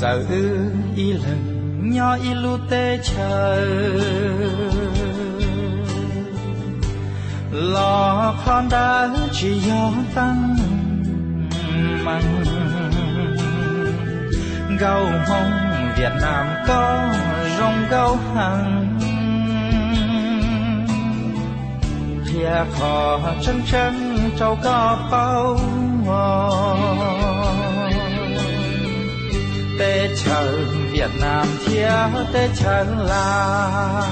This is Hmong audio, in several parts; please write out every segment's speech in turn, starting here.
Txawm wb ib leeg nyob ib lub teb chaws, los qhov ntawd tsis yog teeb meem. Nkauj Hmoob Viaj Nam koj zoo nkauj heev, qhia qhov tseeb tseeb rau koj paub. Teb chaws Viaj Nam thiab teb chaws Laus,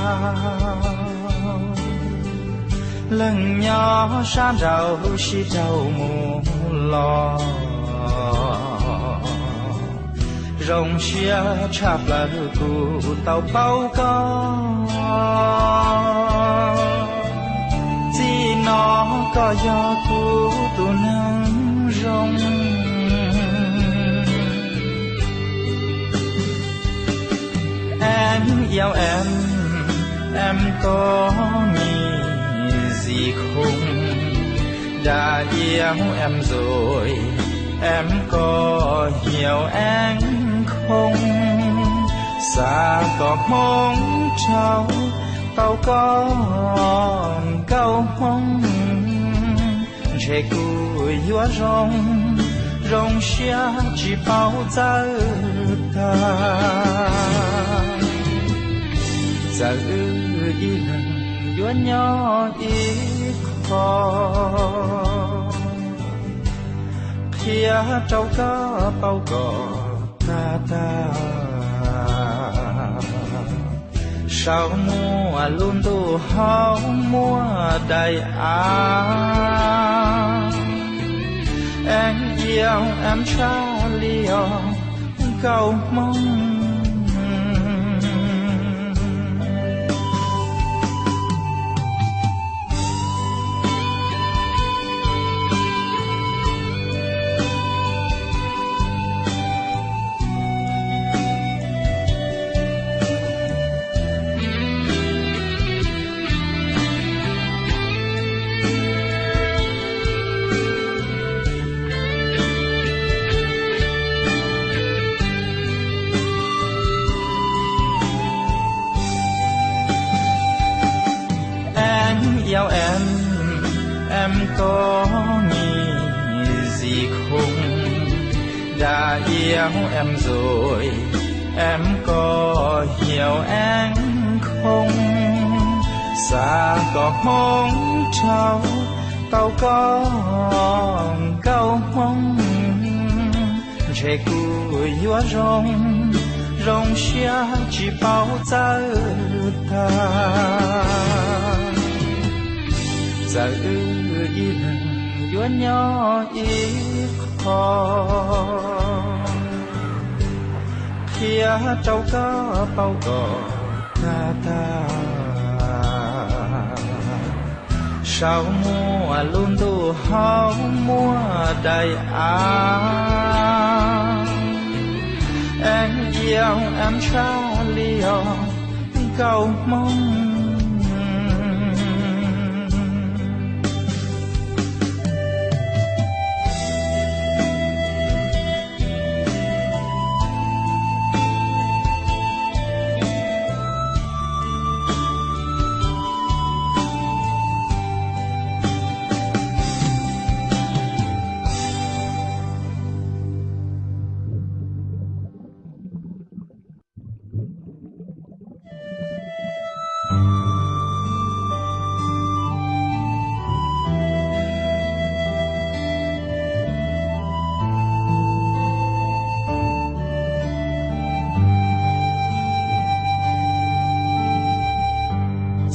leej nyob sab nraud sib raug mus los. Zoo siab tshaj plaws kuv tau paub koj, txij no koj yog kuv tus neeg zoo. Em yêu em, em có nghĩ gì không? Đã yêu em rồi, em có hiểu em không? Xa cỏ Hmoob rau tau koj nkauj Hmoob, ntshe kuv yuav zoo, zoo siab tsis paub txawj tag. Txawm wb ib leeg yuav nyob ib qho, qhia rau koj paub kom tag tag. Saum muaj lub ntuj hauv muaj daim av, em yêu em tshaj li os nkauj Hmoob. Em yêu em, em có nghĩ gì không? Đã yêu em rồi, em có hiểu em không? Xa cỏ Hmoob rau tau koj nkauj Hmoob, ntshe kuv yuav zoo, zoo siab tsis paub txawj tag. Txawm wb ib leeg yuav nyob ib qho, qhia rau koj paub kom tag tag. Saum muaj lub ntuj hauv muaj daim av, em yêu em tshaj li os nkauj Hmoob.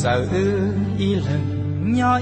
Txawm wb ib leeg nyob